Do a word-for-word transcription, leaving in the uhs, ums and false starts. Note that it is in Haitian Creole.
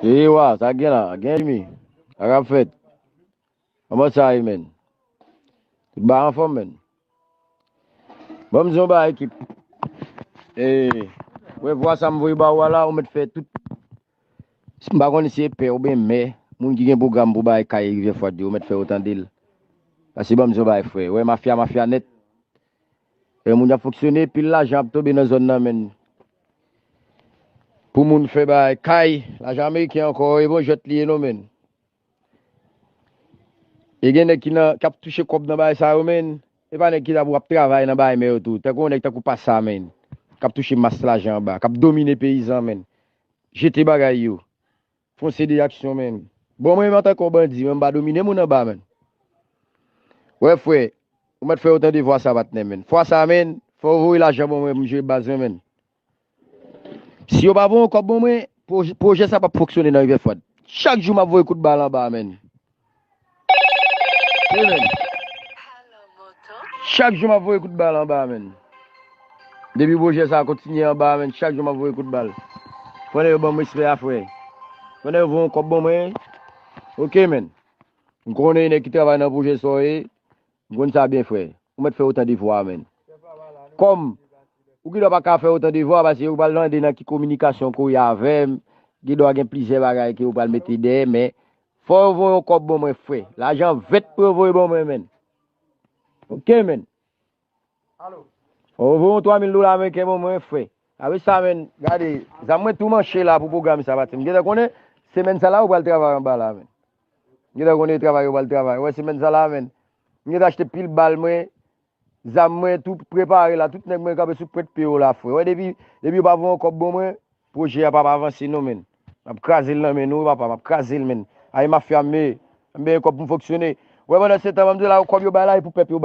E wa, sa gen la, gen Jimmy. Sa k ap fèt? Kòman sa ye, menn? Tout bagay anfòm, menn. Ban m di yon bagay, ekip. E, wè vwa sa m voye ba ou a la, ou mèt fè tout. M pa konn si se pè oubyen mè, moun ki gen pwogram pou bay kay Rivyè Fwad yo, ou mèt fè yo tande l. Paske ban m di yon bagay, frè. Wè mafya, mafya nèt. E moun y ap fonksyone, pil lajan ap tonbe nan zòn nan, menn. Pou moun fè bagay, kay, lajan ameriken ankò, e bon jwèt li ye non, menn. E gen nèg ki nan, k ap touche kòb nan bagay sa yo, menn. E pa nèg ki ta pou ap travay nan bagay mè yo tou. Tankou yon nèg tankou Pasa, menn. K ap touche mas lajan anba, k ap domine peyizan, menn. Jete bagay yo. Fè yon seri de aksyon, menn. Bon, mwen menm antanke yon bandi, mwen m pa domine moun anba, menn. Wè, frè, ou mèt fè yo tande vwa sa, patnè, menn. Fwa sa, menn, fò yo voye lajan ban mwen pou m jere baz mwen, menn. Si yo pa voye yon kòb ban mwen, pwoj-, pwojè sa p ap fonksyone nan Rivyè Fwad. Chak jou m ap voye kout bal anba, menn. Wi, menn. Chak jou m ap voye kout bal anba, menn. Depi pwojè sa a kontinye anba, menn, chak jou m ap voye kout bal. Fò nèg yo ban m respè a, frè. Fò nèg yo voye yon kòb ban mwen. Oke, menn. M konnen nèg ki travay nan pwojè sa yo ye. M konn sa byen, frè. Ou mèt fè otan de vwa, menn. Kòm ou gendwa pa ka fè otan de vwa, paske yo pral mande nan ki kominikasyon ke w ye avè m. Gendwa gen plizyè bagay ke yo pral mete dèyè, men fò yo voye yon kòb ban mwen, frè. Lajan vèt pou yo voye ban mwen, menn. Oke, menn. Fò yo voye yon twa mil dola ameriken ban mwen, frè. Apre sa, menn, gade, zam mwen tou manche la pou pwogram sa, patnè. M gentan konnen, semèn sa la, yo pral travay anba la, menn. M gentan konnen travay yo pral travay. Wè, semèn sa la, menn. M gentan achte pil bal mwen, zam mwen, tou prepare la. Tout nèg mwen kanpe sou pwent pye yo la, frè. Wè, depi, depi yo pa voye yon kòb ban mwen, pwojè a p ap avanse non, menn. M ap kraze l nan men nou, wi, papa, m ap kraze l, menn. Ay, mafya m ye. M benyen kòb pou m fonksyone. Wè, pandan se tan, ban m di la, kòb yo bay la, e pou pèp yo bay.